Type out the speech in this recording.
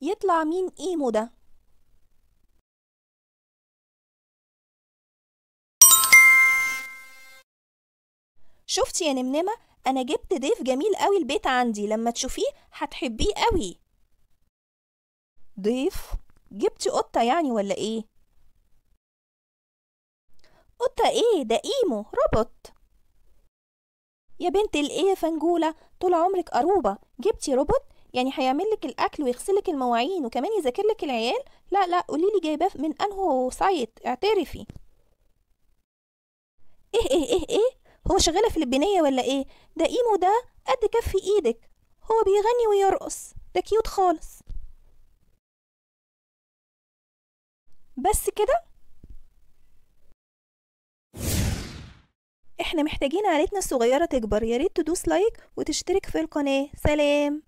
يطلع مين ايمو ده؟ شفتي يا نمنمة، انا جبت ضيف جميل قوي البيت عندي، لما تشوفيه هتحبيه قوي. ضيف؟ جبتي قطة يعني ولا ايه؟ قطة ايه ده؟ ايمو روبوت. يا بنت الايه يا فنجولة، طول عمرك قروبة، جبتي روبوت يعني هيعمل لك الاكل ويغسلك المواعين وكمان يذاكر لك العيال؟ لا لا، قوليلي جايباه من انهو site، اعترفي. ايه ايه ايه ايه، هو شغالة فلبينية ولا ايه؟ ده ايمو ده قد كف ايدك، هو بيغني ويرقص، ده cute خالص. بس كده؟ احنا محتاجين عائلتنا الصغيرة تكبر، يا ريت تدوس like وتشترك في القناة. سلام.